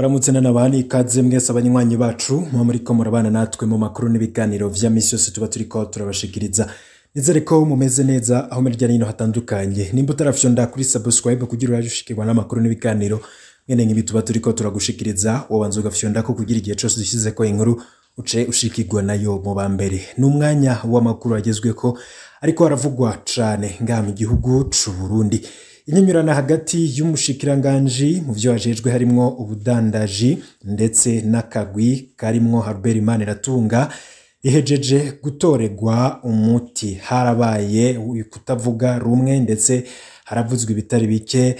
Ndabaramutse n'abandi ikaze mwese abanywanyi bacu muba muriko murabana natwe mu makuru n'ibiganiro vya misi yose tuba turiko turabashikiriza. Nizere ko mumeze neza aho muri hino hatandukanye. Nimba utarafyonda kuri subscribe kugira uraje ushikirwa n'amakuru n'ibiganiro mwene nk'ibi tuba turiko turagushikiriza, wobanza ugafyondako kugira igihe cose dushizeko inkuru uce ushikirwa nayo mu ba mbere. Ni umwanya w'amakuru agezweko ariko haravugwa cane ngaha mu gihugu c'u Burundi. Inyinyurana hagati y'umushikiranganji mu vyo ajejwe harimwo ubudandaji ndetse n'akagwi karimwo Albert Maniratunga ihejeje gutoregwa umuti. Harabaye kutavuga rumwe ndetse haravuzwe ibitari bike.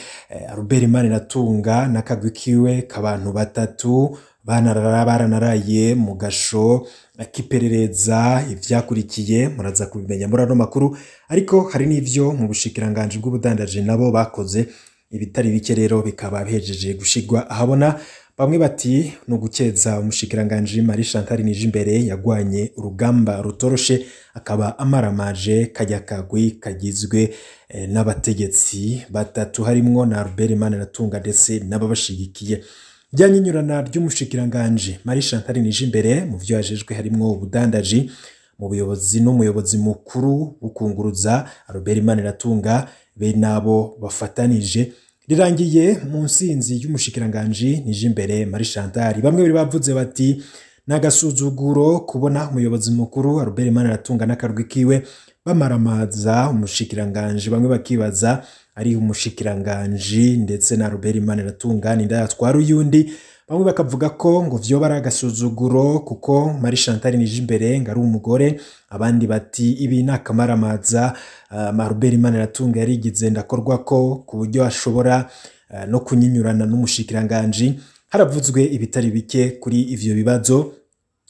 Albert Maniratunga n'akagwi kiwe k'abantu batatu baranaraye mu gasho k'iperereza. Ivyakurikiye muraza kubimenya muri ano makuru, ariko hari n'ivyo mu bushikiranganji bw'ubudandaji nabo bakoze ibitari bike, rero bikaba bihejeje gushigwa ahabona. Bamwe bati ni ugukeza umushikiranganji Marie Chantal Nijimbere yagwanye urugamba rutoroshe, akaba amaramaje kajya kagwi kagizwe n'abategetsi batatu harimwo na Albert Maniratunga ndetse n'ababashigikiye. Ryanyinyurana ry'umushikiranganji Marie Chantal Nijimbere mu vyo yajejwe harimwo ubudandaji mu buyobozi n'umuyobozi mukuru w'ukunguruza Albert Maniratunga be nabo bafatanije rirangiye mu nsinzi y'umushikiranganji Nijimbere Marie Chantal. Bamwe bari bavuze bati n'agasuzuguro kubona umuyobozi mukuru Albert Maniratunga n'akarwi kiwe bamaramaza umushikiranganji, bamwe bakibaza ari umushikiranganji ndetse na Albert Maniratunga ni ndayatwara uyundi. Bamwe bakavuga ko ngo vyoba ari agasuzuguro kuko Marie Chantal Nijimbere ngo ari umugore, abandi bati ibi ni akamaramaza, Albert Maniratunga yarigize ndakorwa ko ku buryo ashobora no kunyinyurana n'umushikiranganji. Haravuzwe ibitari bike kuri ivyo bibazo,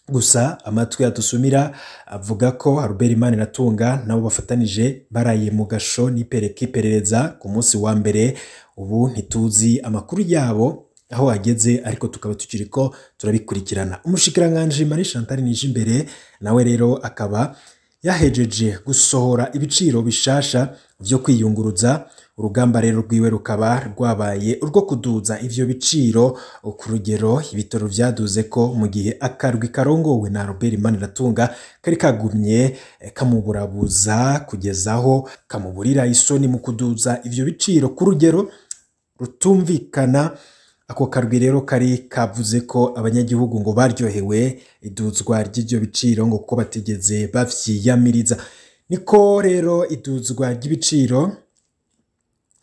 gusa amatwi adusumira avuga ko Albert Maniratunga nabo bafatanije baraye mu gasho n'iperereza ku munsi wa mbere. Ubu ntituzi amakuru yabo aho ageze, ariko tukaba tukiriko turabikurikirana. Umushikiranganji Marie Chantal Nijimbere nawe rero akaba yahejeje gusohora ibiciro bishasha vyo kwiyunguruza. Urugamba rero rwiwe rukaba rwabaye urwo kuduza ivyo biciro ku rugero ibitoro vyaduze ko mu gihe akarwi karongowe na Albert Maniratunga kari kagumye kamuburabuza kugezaho kamuburira isoni mu kuduza ivyo biciro ku rugero rutumvikana. Ako karwi rero kari kavuze ko abanyagihugu ngo baryohewe iduzwa ry'ivyo biciro ngo kuko batigeze bavyiyamiriza. Niko rero iduzwa ry'ibiciro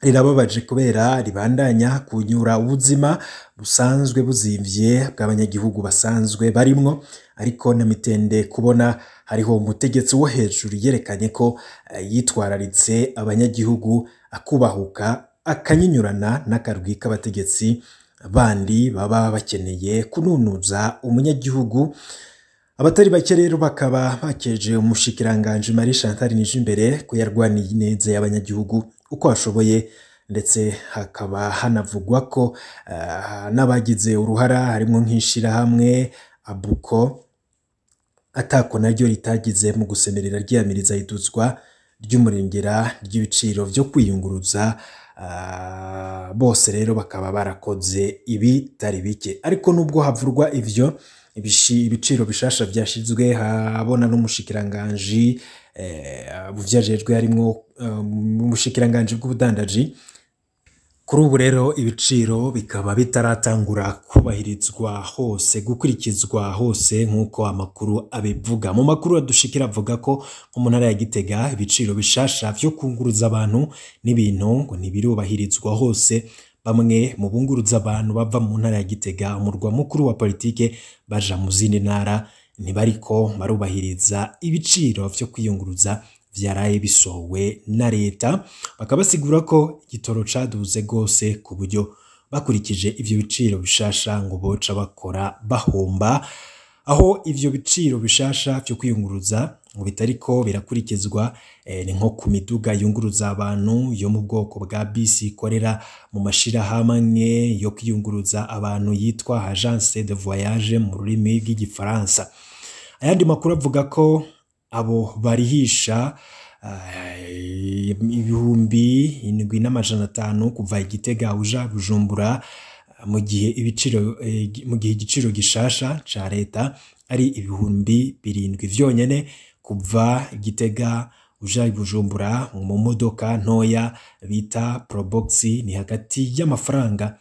rirababaje kubera ribandanya kunyura ubuzima busanzwe buzimvye bw'abanyagihugu basanzwe barimwo, ariko na mitende kubona hariho umutegetsi wo hejuru yerekanye ko yitwararitse abanyagihugu akubahuka akanyinyurana n'akarwi k'abategetsi bandi baba bakeneye kununuza umunyagihugu. Abatari bake rero bakaba bakeje umushikiranganji Marie Chantal Nijimbere ko yarwaniye ineza y'abanyagihugu uko ashoboye, ndetse hakaba hanavugwa ko n'abagize uruhara harimwo nk'ishirahamwe Abuko atako naryo ritagize mu gusemerera ryiyamiriza iduzwa ry'umurengera ry'ibiciro vyo kwiyunguruza. Bose rero bakaba barakoze ibitari bike, ariko nubwo havurwa ivyo ibiciro bishasha vyashizwe habona n'umushikiranganji buvyajejwe harimwo umushikiranganji bw'ubudandaji. Kuri ubu rero ibiciro bikaba bitaratangura kubahirizwa hose, gukurikizwa hose nk'uko amakuru abivuga. Mu makuru adushikira avuga ko nko mu ntara ya Gitega ibiciro bishasha vyo kunguruza abantu n'ibintu ngo ntibirubahirizwa hose. Bamwe mu bunguruza abantu bava mu ntara ya Gitega, umurwa mukuru wa politike, baja mu zindi ntara ntibariko barubahiriza ibiciro vyo kwiyunguruza vyaraye bisohowe na leta. Bakabasigura ko igitoro caduze gose ku buryo bakurikije ivyo biciro bishasha ngo boca bakora bahomba. Aho ivyo biciro bishasha vyo kwiyunguruza ngo bitariko birakurikizwa ni nko ku miduga yunguruza abantu yo mu bwoko bwa bisi ikorera mu mashirahamwe yo kwiyunguruza abantu yitwa agence de voyage mu rurimi rw'igifaransa. Ayandi makuru avuga ko abo barihisha 7500 kuva Igitega uja Bujumbura. mu gihe ibiciro mu gihe igiciro gishasha ca leta ari 7,000 vyonyene. Kuva Gitega uja i Bujumbura mu modoka ntoya bita Probox ni hagati y'amafaranga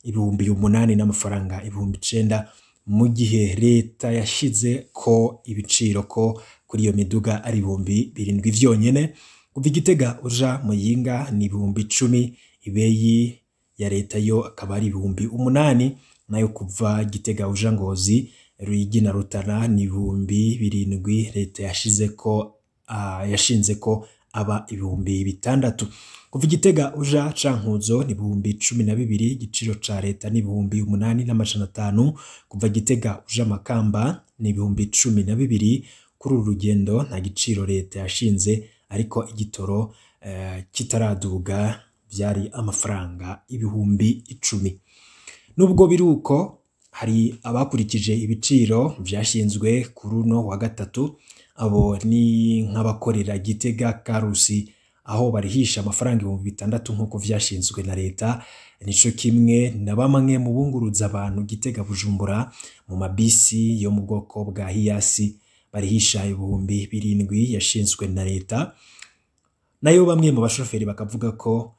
8,000 n'amafaranga 9,000, mu gihe leta yashize ko ibiciro ko kuri iyo miduga ari 7,000 vyonyene. Kuva Igitega uja Muyinga ni 10,000, ibeyi ya leta yo akaba ari 8,000, nayo kuva Gitega uja Ngozi, Ruyigi na Rutana ni 7,000, leta yashize ko yashinze ko aba 6,000. Kuva Igitega uja Cankuzo ni 12,000, igiciro ca leta ni 8,500. Kuva Gitega uja Makamba ni 12,000. Kuri uru rugendo nta giciro leta yashinze, ariko igitoro kitaraduga byari amafaranga 10,000. Nubwo biruko hari abakurikije ibiciro vyashinzwe kuri uno wa gatatu, abo ni nk'abakorera Gitega Karusi aho barihisha amafaranga 6,000 nk'uko vyashinzwe na leta. Nico kimwe na bamwe mu bunguruza abantu Gitega Bujumbura mu mabisi yo mu bwoko bwa Hiyasi barihisha 7,000 yashinzwe na leta. Nayo bamwe mu bashoferi bakavuga ko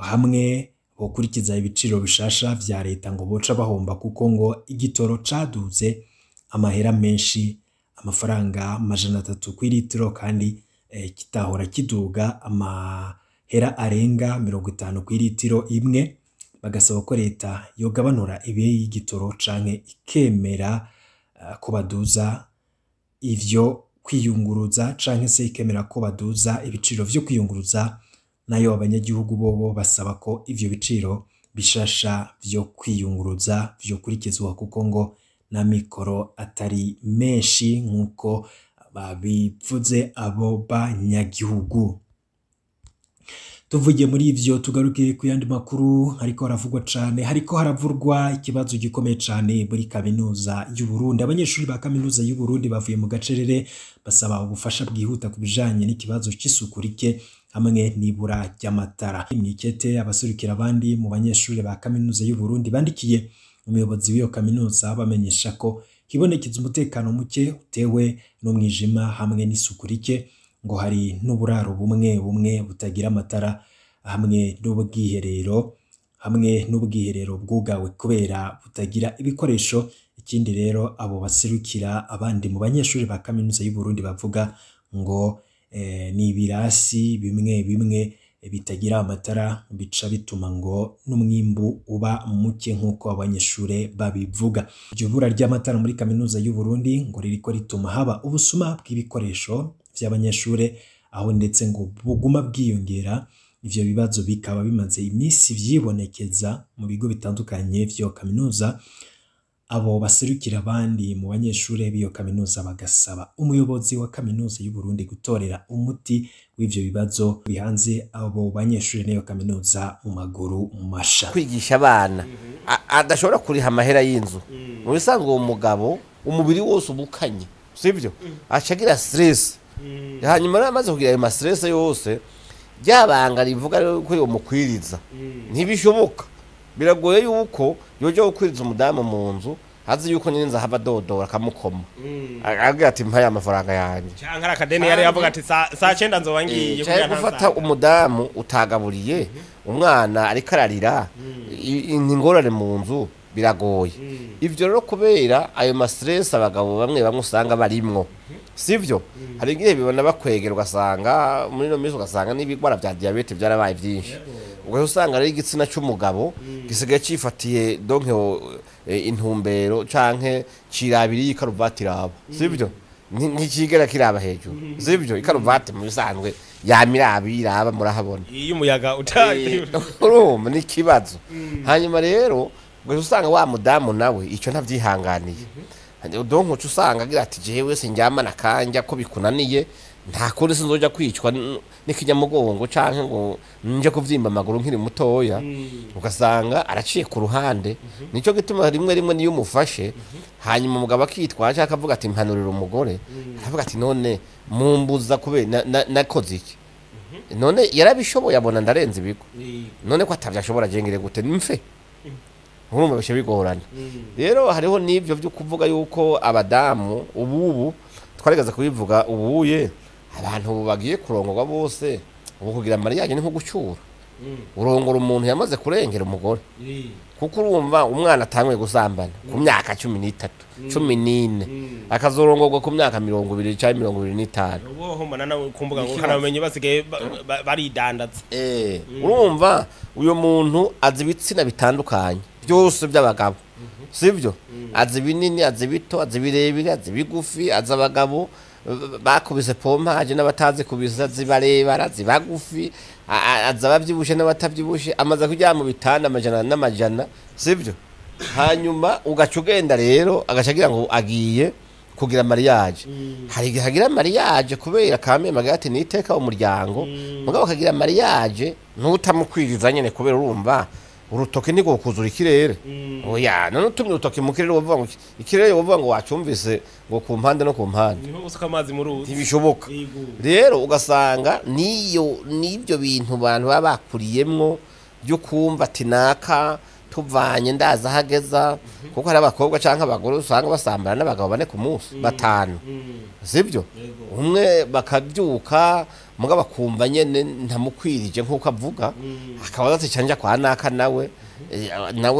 hamwe bokurikiza ibiciro bishasha vya leta ngo boca bahomba, kuko ngo igitoro caduze amahera menshi, amafaranga 300 kw'ilitiro, kandi kitahora kiduga amahera arenga 50 kw'ilitiro imwe. Bagasaba ko leta yogabanura ibeyi y'igitoro canke ikemera ko baduza ivyo kwiyunguruza, canke se ikemera ko baduza ibiciro vyo kwiyunguruza. Nayo abanyagihugu bobo basaba ko ivyo biciro bishasha vyo kwiyunguruza vyokurikizwa, kuko ngo na mikoro atari menshi nkuko babivuze abo banyagihugu. Tuvuye muri ivyo tugaruke ku yandi makuru ariko haravugwa cane. Hariko haravurwa ikibazo gikomeye cane muri kaminuza y'u Burundi. Abanyeshuri ba kaminuza y'u Burundi bavuye mu gacerere basaba ubufasha bwihuta ku bijanye n'ikibazo c'isuku rike hamwe n'ibura ry'amatara. Mwikete abaserukira abandi mu banyeshuri ba kaminuza y'u Burundi bandikiye umuyobozi w'iyo kaminuza bamenyesha ko hibonekeza umutekano muke utewe n'umwijima hamwe n'isuku rike, ngo hari n'uburaro bumwe bumwe butagira amatara hamwe n'ubwiherero bwugawe kubera butagira ibikoresho. Ikindi rero abo baserukira abandi mu banyeshuri ba kaminuza y'u Burundi bavuga ngo ni ibirasi bimwe bimwe bitagira amatara bica bituma ngo n'umwimbu uba muke nk'uko abanyeshure babivuga. Iryo bura ry'amatara muri kaminuza y'u Burundi ngo ririko rituma haba ubusuma bw'ibikoresho vy'abanyeshure, aho ndetse ngo buguma bwiyongera. Ivyo bibazo bikaba bimaze iminsi vyibonekeza mu bigo bitandukanye vyo kaminuza. Abo baserukira abandi mu banyeshure b'iyo kaminuza bagasaba umuyobozi wa kaminuza y'u Burundi gutorera umuti w'ivyo bibazo bihanze abo banyeshure n'iyo kaminuza mu maguru masha. Kwigisha abana adashobora kuriha amahera y'inzu, mu bisanzwe uwo mugabo umubiri wose ubukanye, sivyo, acagira stress. Hanyuma rero amaze kugira ayo ma stress yose, ryabanga rivuga ko yo mukwiriza ntibishoboka. Biragoye yuko yoje gukwiriza umudamu mu nzu azi yuko nyine nza hava dodora akamukoma, agira ati mpaye amafaranga yanjye, canke akadeni yari yavuga ati saa 9 nzoba ngiye kugira gufata umudamu utagaburiye umwana ariko ararira ingorane mu nzu, biragoye. Ivyo rero kubera ayo ma stress abagabo bamwe bamwe usanga barimwo, sivyo, hari igihe bibona bakwegera ugasanga muri no minsi ugasanga n'ibigwara vya diabete byarabaye byinshi, ubwo usanga ari igitsina cy'umugabo gisigaye cifatiye donc intumbero canke cirabiri ikaruvati iraba, sivyo, ntikigera kiraba hejuru, sivyo, ikaruvati mu bisanzwe yamirabi iraba murahabona iyo umuyaga utaye urumva ni kibazo. Hanyuma rero ubwo usanga wa mudamu nawe icyo ntavyihanganiye, donc uca usanga agira ati jewe sinjyama nakanja ko bikunaniye, nta kundi sinzoja kwicwa n'ikinyamugongo canke ngo nje kuvyimba amaguru nkiri mutoya, ugasanga araciye ku ruhande. Nico gituma rimwe rimwe niyo umufashe hanyuma umugabo akitwaje akavuga ati mpanurira umugore, akavuga ati none mumbuza kube nakoze iki, none yarabishoboye abona ndarenze ibigo, none ko atavyashobora jengere gute mfe. Urumva bice bigorana. Rero hariho n'ivyo byo kuvuga yuko abadamu ububu twarigeze kubivuga, ubuye abantu bagiye kurongorwa bose ubu kugira mariage ni nko gucyura. Urongora umuntu yamaze kurengera umugore, kuko urumva umwana atanguye gusambana ku myaka 13, 14, akazorongorwa ku myaka 20 cyangwa 25. Ubu mbona nawe ku mbuga ngurukanabumenyi basigaye baridandaza. Urumva uyo muntu azi ibitsina bitandukanye byose by'abagabo, sibyo? Azi binini, azi bito, azi birebire, azi bigufi, azi abagabo bakubise pompaje n'abatazi kubisa, azi barebara, azi bagufi, azi abavyibushe n'abatavyibushe, amaze kujya mu bitanda amajana n'amajana, sibyo? Hanyuma ugaca ugenda rero agaca agira ngo agiye kugira mariage. Hari igihe agira mariage kubera kameme agira ati niteka umuryango, mugabo akagira mariage ntutamukwiriza nyene, kubera urumva urutoke niko kuzura ikirere. Oya, none utumye urutoke mu kirere wovuga ngo ikirere, wovuga ngo wacumvise ngo ku mpande no ku mpande. Niho usuka amazi mu ruzi. Ntibishoboka. Rero ugasanga niyo n'ibyo bintu abantu baba bakuriyemwo byo kumva ati naka tuvanye ndaza hageza, kuko hari abakobwa canke abagore usanga basambana n'abagabo 4 ku munsi, 5, sibyo? Umwe bakabyuka mugabo akumva nyene ntamukwirije nkuko avuga, akaba ati canja kwa naka nawe nawe.